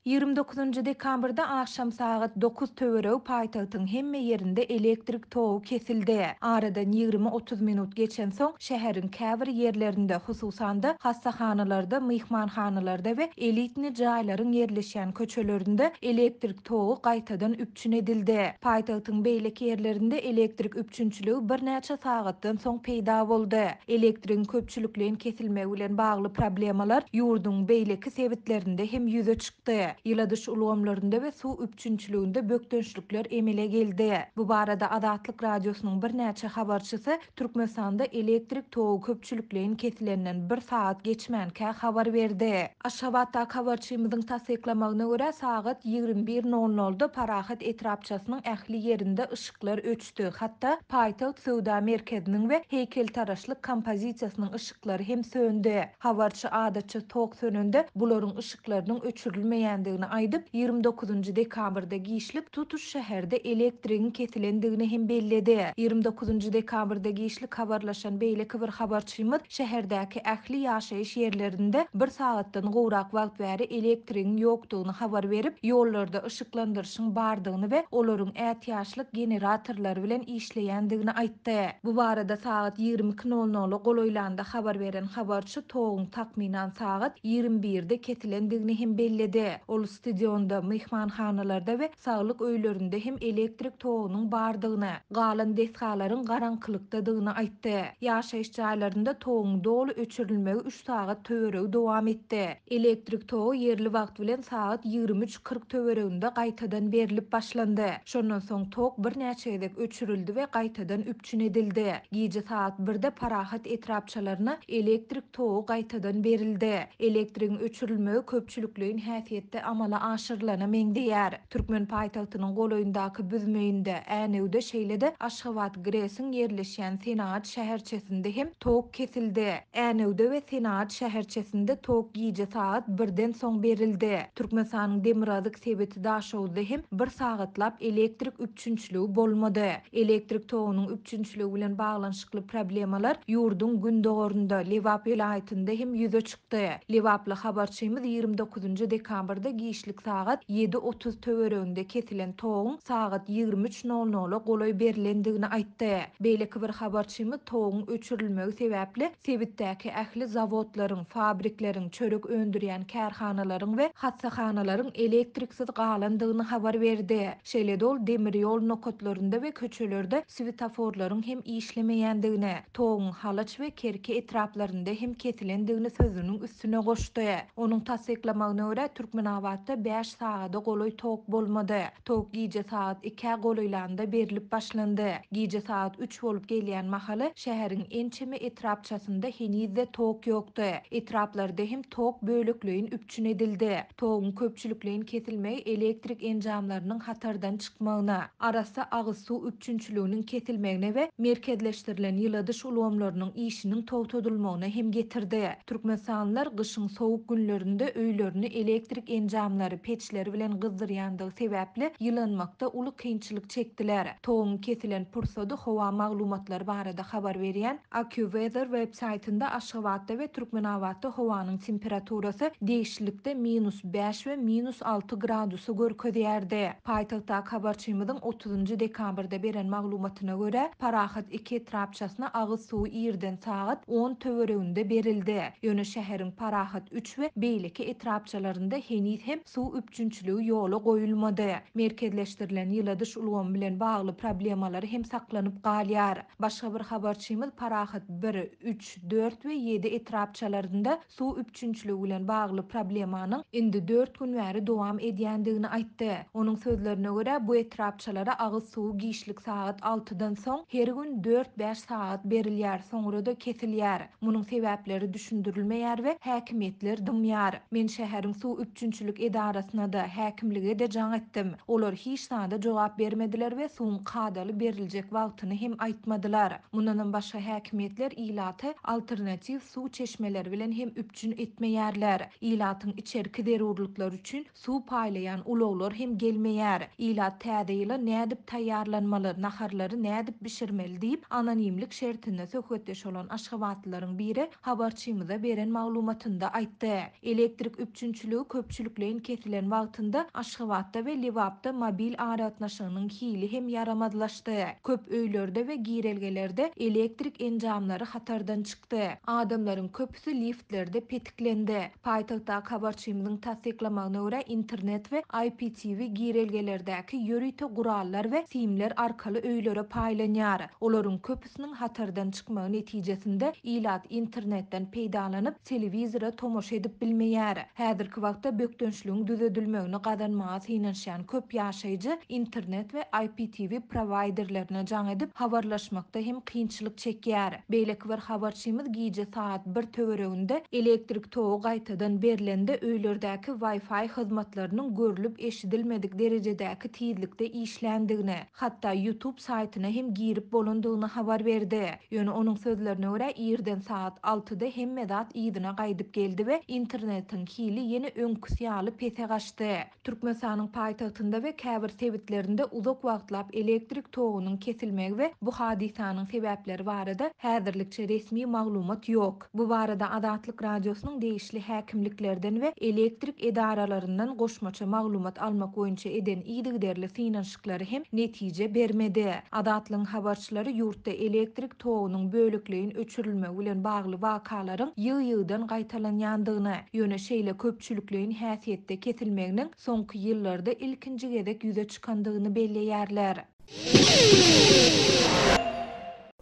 29-njy dekabrda agşam sagat dokuz töweregi paýtagtyň hemme ýerinde elektrik togy kesildi. Aradan 20-30 minut geçensoň, şäheriň käbir ýerlerinde, hususan-da, hassahanalarda, myhmanhanalarda we elitni jaýlaryň ýerleşýän köçelerinde elektrik togy gaýtadan üpjün edildi. Paýtagtyň beýleki ýerlerinde elektrik üpjünçiligi birnäçe sagatdan soň peýda boldy. Elektrigiň köpçülikleýin kesilmegi bilen bagly problemalar ýurduň beýleki sebitlerinde hem ýüze çykdy. Ýyladyş ulgamlarynda we suw üpjünçiliginde bökdençlikler emele geldi. Bu barada Azatlyk Radiosynyň birnäçe habarçysy Türkmenistanda elektrik togy köpçülikleýin kesilenden bir sagat geçmänkä habar berdi. Aşgabatdaky habarçymyzyň tassyklamagyna görä, sagat 21 nol nolda Parahat etrapçasynyň ähli ýerinde yşyklar öçdi, hatda paýtagt söwda merkeziniň we heýkeltaraşlyk kompozisiýasynyň yşyklary hem söndi. Habarçy adatça tok sönende bularyň yşyklarynyň öçürilmeýändigini aýdyp, 29-njy dekabrda giçlik tutuş şäherde elektrigiň kesilendigini hem belledi. 29-njy dekabrda giçlik habarlaşan beýleki bir habarçymyz şäherdäki ähli ýaşaýyş ýerlerinde bir sagatdan gowrak wagt bäri elektrigiň ýokdugyny habar berip, ýollarda yşyklandyryşyň bardygyny we olaryň ätiýaçlyk generatorlary bilen işleýändigini aýtdy. Bu barada sagat 22 nol nola golaýlanda habar beren habarçy toguň takmynan sagat 21-de kesilendigini hem belledi. Ol stadionda, myhmanhanalarda we saglyk öýlerinde hem elektrik togunyň bardygyny, galan desgalaryň garaňkylykdadygyny aýtdy. Ýaşaýyş jaýlarynda toguň doly öçürilmegi üç sagat töweregi dowam etdi. Elektrik togy ýerli wagt bilen sagat 23.40 töwereginde gaýtadan berlip başlandy. Şondan soň tok birnäçe gezek öçürildi we gaýtadan üpjün edildi. Gije sagat birde Parahat etrapçalaryna elektrik togy gaýtadan berildi. Elektrigiň öçürilmegi köpçülikleýin häsiýetde amala aşyrylana meňzeýär. Türkmen paýtagtynyň golaýyndaky Büzmeýinde, Änewde şeýle-de Aşgabat GRES-iň ýerleşýän Senagat şäherçesinde hem tok kesildi. Änewde we Senagat şäherçesinde tok gije sagat birden soň berildi. Türkmenistanyň demirgazyk sebiti Daşoguzda hem bir sagatlap elektrik üpjünçiligi bolmady. Elektrik togunyň üpjünçiligi bilen baglanyşykly problemalar ýurduň gündogarynda, Lebap welaýatynda hem ýüze çykdy. Lebaply habarçymyz 29-njy dekabrda giçlik sagat 7.30 töwereginde kesilen toguň sagat 23 nol nola golaý berlendigini aýtdy. Beýleki bir habarçymyz toguň öçürilmegi sebäpli sebitdäki ähli zawodlaryň, fabrikleriň, çörek öndürýän kärhanalaryň we hassahanalaryň elektriksiz galandygyny habar berdi. Şeýle-de ol demir ýol nokatlarynda we köçelerde swetoforlaryň hem işlemeýändigini, toguň Halaç we Kerki etraplarynda hem kesilendigini sözüniň üstüne goşdy. Onuň tassyklamagyna görä, Türkmenabatda bäş sagada golaý tok bolmady. Tok gije sagat ikä golaýlanda berlip başlandy. Gije sagat üç bolup gelýän mahaly şäheriň ençeme etrapçasynda heniz-de tok ýokdy. Etraplarda hem tok bölekleýin üpjün edildi. Toguň köpçülikleýin kesilmegi elektrik enjamlarynyň hatardan çykmagyna, arassa agyz suw üpjünçiliginiň kesilmegine we merkezleşdirilen ýyladyş ulgamlarynyň işiniň togtadylmagyna hem getirdi. Türkmenistanlylar gyşyň sowuk günlerinde öýlerini elektrik enjamlary, peçleri bilen gyzdyrýandygy sebäpli ýylanmakda uly kynçylyk çekdiler. Toguň kesilen pursady howa maglumatlary barada habar berýän AccuWeather web saýtynda Aşgabatda we Türkmenabatda howanyň temperaturasy degişlilikde minus bäş we minus alty gradusy görkezýärdi. Paýtagtdaky habarçymyzyň otuzynjy dekabrda beren maglumatyna görä, Parahat iki etrapçasyna agyz suwy irden sagat on töwereginde berildi. Ýöne şäheriň Parahat üç we beýleki etrapçalarynda heniz hem suw üpjünçiligi ýola goýulmady. Merkezleşdirilen ýyladyş ulgamy bilen bagly problemalar hem saklanyp galýar. Başga bir habarçymyz Parahat bir, üç, dört we ýedi etrapçalarynda suw üpjünçiligi bilen bagly problemanyň indi dört gün bäri dowam edýändigini aýtdy. Onuň sözlerine görä, bu etrapçalara agyz suwy giçlik sagat altydan soň her gün dört-bäş sagat berilýär, soňra-da kesilýär. Munuň sebäpleri düşündirilmeýär we häkimiýetler dymýar. Men şäheriň suw üpjünçilik edarasyna-da, häkimlige-de jaň etdim. Olar hiç zada jogap bermediler we suwuň kadaly beriljek wagtyny hem aýtmadylar. Mundanam başga häkimiýetler ilaty alternatiw suw çeşmeleri bilen hem üpjün etmeýärler. Ilatyň içerki zerurlyklary üçin suw paýlaýan ulaglar hem gelmeýär. Ilat täze ýyla nädip taýýarlanmaly, naharlary nädip bişirmeli diýip, anonimlik şertinde söhbetdeş bolan aşgabatlylaryň biri habarçymyza beren maglumatynda aýtdy. Elektrik üpjünçiligi köpçülikleýin. köpçülikleýin kesilen wagtynda Aşgabatda we Lebapda mobil aragatnaşygynyň hili hem ýaramazlaşdy. Köp öýlerde we girelgelerde elektrik enjamlary hatardan çykdy. Adamlaryň köpüsi liftlerde petiklendi. Paýtagtdaky habarçymyzyň tassyklamagyna görä, internet we IPTV girelgelerdäki ýörite gurallar we simler arkaly öýlere paýlanýar. Olaryň köpüsiniň hatardan çykmagy netijesinde ilat internetden peýdalanyp, telewizora tomaşa edip bilmeýär. Häzirki wagtda bökdençligiň düzedilmegini gazanmaga synanyşýan köp ýaşaýjy internet we IPTV prowaýderlerine jaň edip, habarlaşmakda hem kynçylyk çekýär. Beýleki bir habarçymyz gije sagat bir töwereginde elektrik togy gaýtadan berlende öýlerdäki Wi-Fi hyzmatlarynyň görlüp-eşidilmedik derejedäki tizlikde işländigini, hatda YouTube saýtyna hem girip bolandygyny habar berdi. Ýöne onuň sözlerine görä, irden sagat altyda hemme zat yzyna gaýdyp geldi we internetiň hili ýene öňküsi ýaly pese gaçdy. Türkmenistanyň paýtagtynda we käbir sebitlerinde uzak wagtlap elektrik togunyň kesilmegi we bu hadysanyň sebäpleri barada häzirlikçe resmi maglumat ýok. Bu barada Azatlyk Radiosynyň degişli häkimliklerden we elektrik edaralaryndan goşmaça maglumat almak boýunça eden yzygiderli synanyşyklary hem netije bermedi. Azatlygyň habarçylary ýurtda elektrik togunyň bölekleýin öçürilmegi bilen bagly wakalaryň ýygy-ýygydan gaýtalanýandygyny, ýöne şeýle köpçülikleýin häsiýetde kesilmeginiň soňky ýyllarda ilkinji gezek ýüze çykandygyny belleýärler.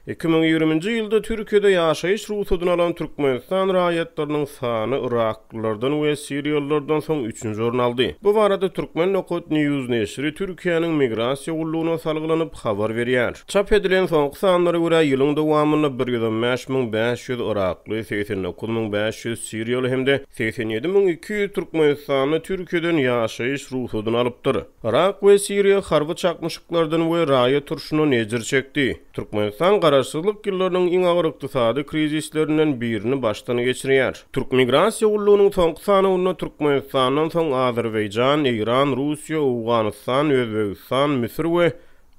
2020-nji ýylda Türkiýede ýaşaýyş rugsadyny alan Türkmenistan raýatlarynyň sany yraklylardan we siriýalylardan soň üçünji orun aldy. Bu barada Turkmen Nokat News neşiri Türkiýäniň Migrasiýa gullugyna salgylanyp habar berýär. Çap edilen soňky sanlara görä, ýylyň dowamynda 115 500 yrakly, 89 500 siriýaly hem-de 87 200 türkmenistanly Türkiýeden ýaşaýyş rugsadyny alypdyr. Yrak we Siriýa harby çaknyşyklardan we raýat urşundan ejir çekdi. Türkmenistan garaşsyzlyk ýyllarynyň iň agyr ykdysady krizislerinden birini başdan geçirýär. Türkmigrasiýa gullugynyň soňky sanawynda Türkmenistandan soň Azerbaýjan, Eýran, Russiýa, Owganystan, Özbegistan, Müsür we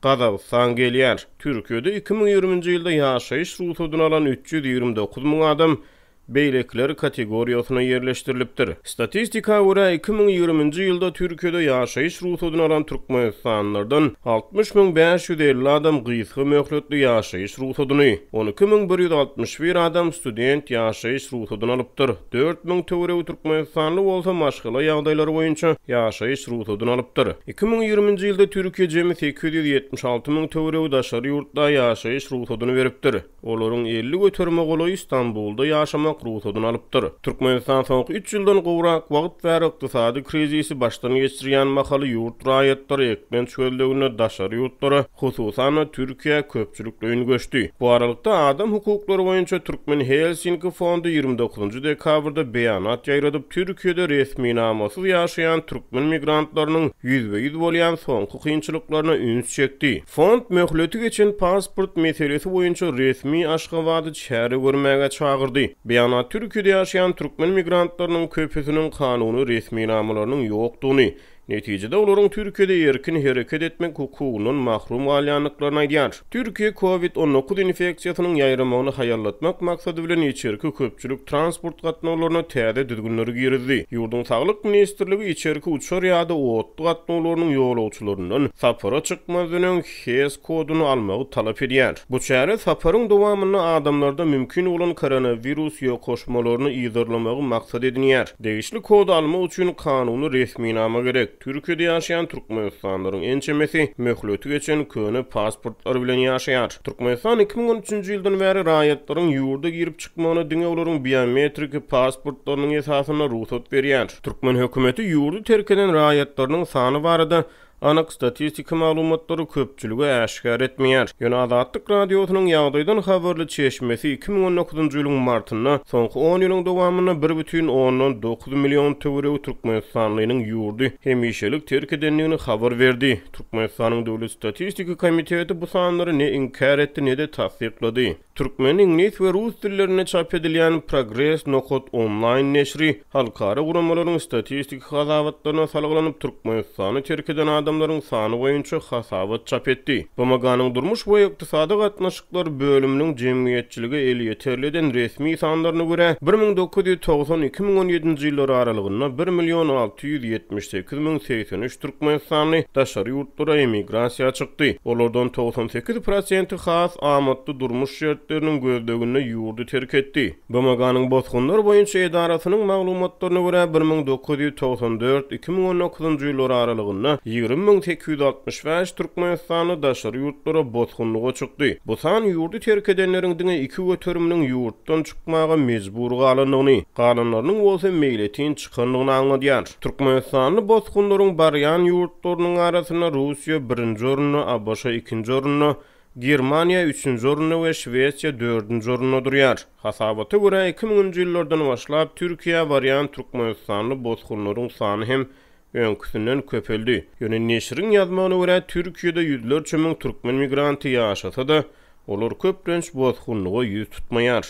Gazagystan gelýär. Türkiýede 2020-nji ýylda ýaşaýyş rugsadyny alan 329 müň adam beýlekiler kategoriýasyna ýerleşdirilipdir. Statistika görä, 2020-nji ýylda Türkiýede ýaşaýyş rugsadyny alan türkmenistanlylardan 60 550 adam gysga möhletli ýaşaýyş rugsadyny, 12 161 adam student ýaşaýyş rugsadyny alypdyr, 4000 töweregi türkmenistanly bolsa maşgala ýagdaýlary boýunça ýaşaýyş rugsadyny alypdyr. 2020-nji ýylda Türkiýe jemi 876 müň töweregi daşary ýurtla ýaşaýyş rugsadyny beripdir. Olaryň 50 göterime golaýy Stambulda ýaşamak rugsadyny alypdyr. Türkmenistan soňky üç ýyldan gowrak wagt bäri ykdysady krizisi başdan geçirýän mahaly ýurt raýatlary eklenç gözleginde daşary ýurtlara, hususan-da, Türkiýä köpçülikleýin göçdi. Bu aralykda, adam hukuklary boýunça Türkmen Helsinki fondy 29 dekabrda beýanat ýaýradyp, Türkiýede resminamasyz ýaşaýan türkmen migrantlarynyň ýüzbe-ýüz bolýan soňky kynçylyklaryna üns çekdi. Fond möhleti geçen pasport meselesi boýunça resmi Aşgabady çäre görmäge çagyrdy. Beýanat Türkiýede ýaşaýan türkmen migrantlarynyň köpüsiniň kanuny resminamalarynyň ýokdugyny, netijede olaryň Türkiýede erkin hereket etmek hukugyndan mahrum galýandyklaryny aýdýar. Türkiýe Covid 19 infeksiýasynyň ýaýramagyny haýallatmak maksady bilen içerki köpçülik transport gatnawlaryna täze düzgünleri girizdi. Ýurduň Saglyk ministrligi içerki uçar ýa-da otly gatnawlarynyň ýolagçylaryndan sapara çykmazdan öň HES koduny almagy talap edýär. Bu çäre saparyň dowamynda adamlarda mümkin bolan koronawirus ýokaşmalaryny yzarlamagy maksat edinýär. Degişli kody almak üçin kanuny resminama gerek. Türkiýede ýaşaýan türkmenistanlylaryň ençemesi möhleti geçen köne pasportlar bilen ýaşaýar. Türkmenistan 2013-nji ýyldan bäri raýatlaryň ýurda girip çykmagyna diňe olaryň biometriki pasportlarynyň esasynda rugsat berýär. Türkmen hökümeti ýurdy terk eden raýatlarynyň sany barada anyk statistiki maglumatlary köpçülige äşgär etmeýär. Ýöne Azatlyk Radiosynyň ýagdaýdan habarly çeşmesi 2019-njy ýylyň martynda soňky on ýylyň dowamynda bir bütin ondan 9 million töweregi türkmenistanlynyň ýurdy hemişelik terk edendigini habar berdi. Türkmenistanyň Döwlet statistiki komiteti bu sanlary ne inkär etdi, ne-de tassyklady. Türkmen, iňlis we rus dillerinde çap edilýän Progres nokat onlaýn neşiri halkara guramalaryň statistiki hasabatlaryna salgylanyp, Türkmenistany terk eden adamlaryň. adamlaryň sany boýunça hasabat çap etdi. BMG-niň Durmuş we ykdysady gatnaşyklar bölüminiň jemgyýetçilige elýeterli eden resmi sanlaryna görä, 1990, 2017-nji ýyllar aralygynda bir million 678 1083 türkmenistanly daşary ýurtlara emigrasiýa çykdy. Olardan 98 prosenti has amatly durmuş şertleriniň gözleginde ýurdy terk etdi. BMG-niň Bosgunlar boýunça edarasynyň maglumatlaryna görä, 1994, 2019-njy ýyllar aralygynda 20 865 türkmenistanly daşary ýurtlara bosgunlyga çykdy. Bu san ýurdy terk edenleriň diňe iki göteriminiň ýurtdan çykmaga mejbur galandygyny, galanlarynyň bolsa meýletin çykandygyny aňladýar. Türkmenistanly bosgunlaryň barýan ýurtlarynyň arasynda Russiýa birinji orunda, ABŞ ikinji orunda, Germaniýa üçünji orunda we Şwesiýa dördünji orunda durýar. Hasabata görä, iki müňünji ýyllardan başlap Türkiýä barýan türkmenistanly bosgunlaryň sany hem öňküsinden köpeldi. Ýöne neşiriň ýazmagyna görä, Türkiýede ýüzlerçe müň türkmen migranty ýaşasa-da, olar köplenç bosgunlyga ýüz tutmaýar.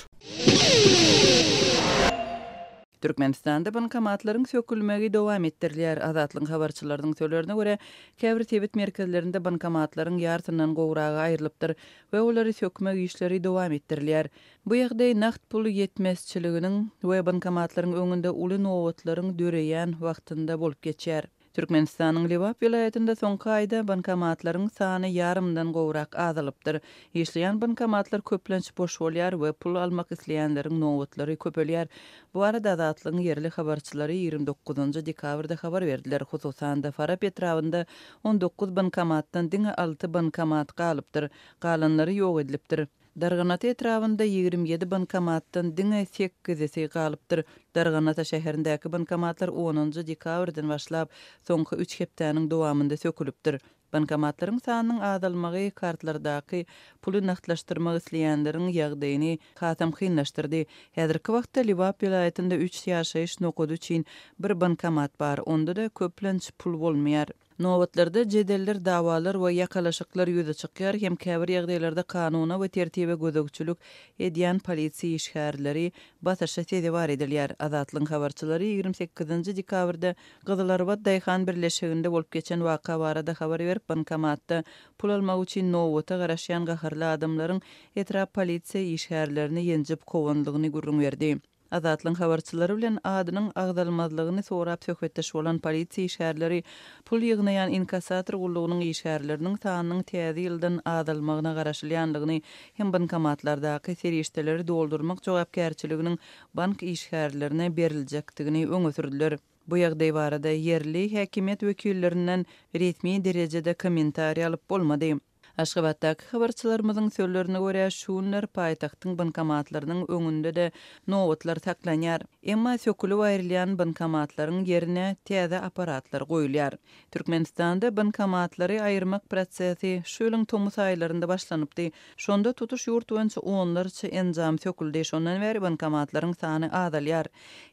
Türkmenistanda bankomatlaryň sökülmegi dowam etdirilýär. Azatlygyň habarçylarynyň sözlerine görä, käbir sebit merkezlerinde bankomatlaryň ýarsyndan gowragy aýrylypdyr we olary sökmek işleri dowam etdirilýär. Bu ýagdaý nagt pul ýetmezçiliginiň we bankomatlaryň öňünde uly nobatlaryň döreýän wagtynda bolup geçýär. Türkmenistanyň Lebap welaýatynda soňky aýda bankomatlaryň sany ýarymdan gowrak azalypdyr. Işleýän bankomatlar köplenç boş bolýar we pul almak isleýänleriň nobatlary köpelýär. Bu barada Azatlygyň ýerli habarçylary 29 dekabrda habar berdiler. Hususan-da, Farap etrabynda 19 bankomatdan diňe alty bankomat galypdyr. Galanlary ýok edilipdir. Darganata etrabynda 27 bankomatdan diňe sekizisi galypdyr. Darganata şäherindäki bankomatlar onunjy dekabrdan başlap, soňky üç hepdäniň dowamynda sökülipdir. Bankomatlaryň sanynyň azalmagy kartlardaky puly nagtlaşdyrmak isleýänleriň ýagdaýyny hasam kynlaşdyrdy. Häzirki wagtda Lebap welaýatynda üç ýaşaýyş nokady üçin bir bankomat bar, onda-da köplenç pul bolmaýar. Nobatlarda jedeller, dawalar we ýakalaşyklar ýüze çykýar hem käbir ýagdaýlarda kanuna we tertibe gözegçilik edýän polisiýa işgärleri basyşa sezewar edilýär. Azatlygyň habarçylary 28-nji dekabrda Gyzylarbat daýhan birleşiginde bolup geçen waka barada habar berip, bankomatda pul almak üçin nobata garaşýan gaharly adamlaryň etrap polisiýa işgärlerini ýenjip kowandygyny gürrüň berdi. Azatlygyň habarçylary bilen adynyň agzalmazlygyny sorap söhbetdeş bolan polisiýa işgärleri pul ýygnaýan inkassator gullugynyň işgärleriniň sanynyň täze ýyldan azalmagyna garaşylýandygyny hem bankomatlardaky serişdeleri doldurmak jogapkärçiliginiň bank işgärlerine beriljekdigini öňe sürdüler. Bu ýagdaý barada ýerli häkimiýet wekillerinden resmi derejede kommentariý alyp bolmady. Aşgabatdaky habarçylarymyzyň sözlerine görä, şu günler paýtagtyň bankomatlarynyň öňünde-de nobatlar saklanýar. Emma sökülip aýrylýan bankomatlaryň ýerine täze apparatlar goýulýar. Türkmenistanda bankomatlary aýyrmak prosesi şu ýylyň tomus aýlarynda başlanypdy. Şonda tutuş ýurt boýunça onlarça enjam söküldi. Şondan bäri bankomatlaryň sany azalýar.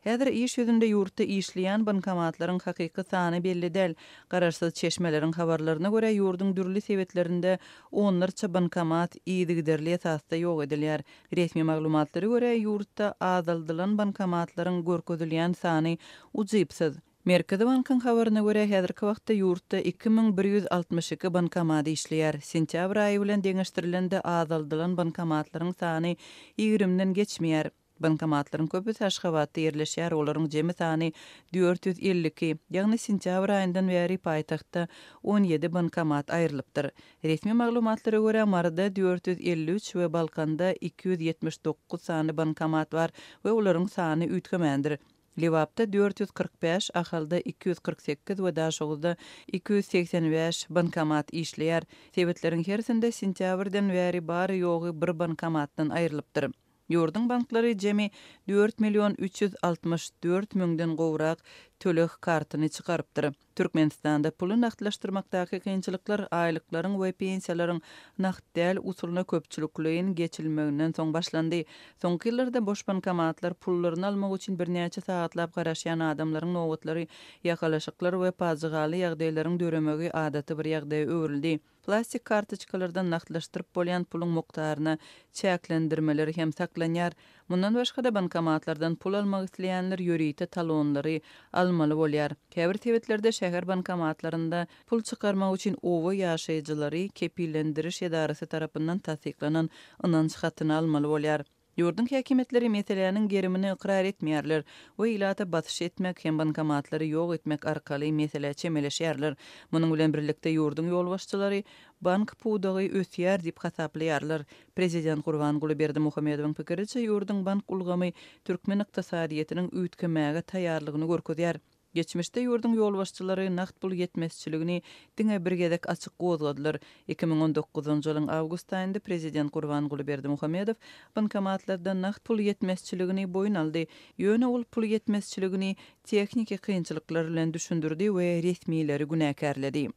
Häzir iş ýüzünde ýurtda işleýän bankomatlaryň hakyky sany belli däl. Garaşsyz çeşmeleriň habarlaryna görä, ýurduň dürli sebitlerinde onlarça bankomat yzygiderli esasda ýok edilýär. Resmi maglumatlara görä, ýurtda azaldylan bankomatlaryň görkezilýän sany ujypsyz. Merkezi bankyň habaryna görä, häzirki wagtda ýurtda 2162 bankomat işleýär. Sentýabr aýy bilen deňeşdirilende azaldylan bankomatlaryň sany ýigrimden geçmeýär. Bankomatlaryň köpüsi Aşgabatda ýerleşýär, olaryň jemi sany 452, ýagny sentýabr aýyndan bäri paýtagtda 17 bankomat aýrylypdyr. Resmi maglumatlara görä, Maryda 453 we Balkanda 279 sany bankomat bar we olaryň sany üýtgemändir. Lebapda 445, Ahalda 248 we Daşoguzda 285 bankomat işleýär. Sebitleriň hersinde sentýabrdan bäri bary-ýogy bir bankomatdan aýrylypdyr. Ýurduň banklary jemi dört million 364 müňden gowrak töleg kartyny çykarypdyr. Türkmenistanda puly nagtlaşdyrmakdaky kynçylyklar aýlyklaryň we pensiýalaryň nagt däl usulyna köpçülikleýin geçilmeginden soň başlandy. Soňky ýyllarda boş bankomatlar pullaryny almak üçin birnäçe sagatlap garaşýan adamlaryň nobatlary, ýakalaşyklar we pajygaly ýagdaýlaryň döremegi adaty bir ýagdaýa öwrüldi. Plastik kartoçkalardan nagtlaşdyryp bolýan puluň mukdaryna çäklendirmeler hem saklanýar. Mundan başga-da, bankomatlardan pul almak isleýänler ýörite talonlary almaly bolýar. Käbir sebitlerde şäher bankomatlarynda pul çykarmak üçin oba ýaşaýjylary kepillendiriş edarasy tarapyndan tassyklanan ynanç hatyny almaly bolýar. Ýurduň häkimiýetleri meseläniň gerimini ykrar etmeýärler we ilata basyş etmek hem bankomatlary ýok etmek arkaly meselä çemeleşýärler. Munuň bilen birlikde ýurduň ýolbaşçylary bank pudagy ösýär diýip hasaplaýarlar. Prezident Gurbanguly Berdimuhamedowyň pikiriçe, ýurduň bank ulgamy türkmen ykdysadyýetiniň üýtgemäge taýýarlygyny görkezýär. Geçmişde ýurduň ýolbaşçylary nagt pul ýetmezçiligini diňe bir gezek açyk gozgadylar. 2019-njy ýylyň awgust aýynda prezident Gurbanguly Berdimuhamedow bankomatlarda nagt pul ýetmezçiligini boýun aldy. Ýöne ol pul ýetmezçiligini tehniki kynçylyklar bilen düşündirdi we resmileri günäkärledi.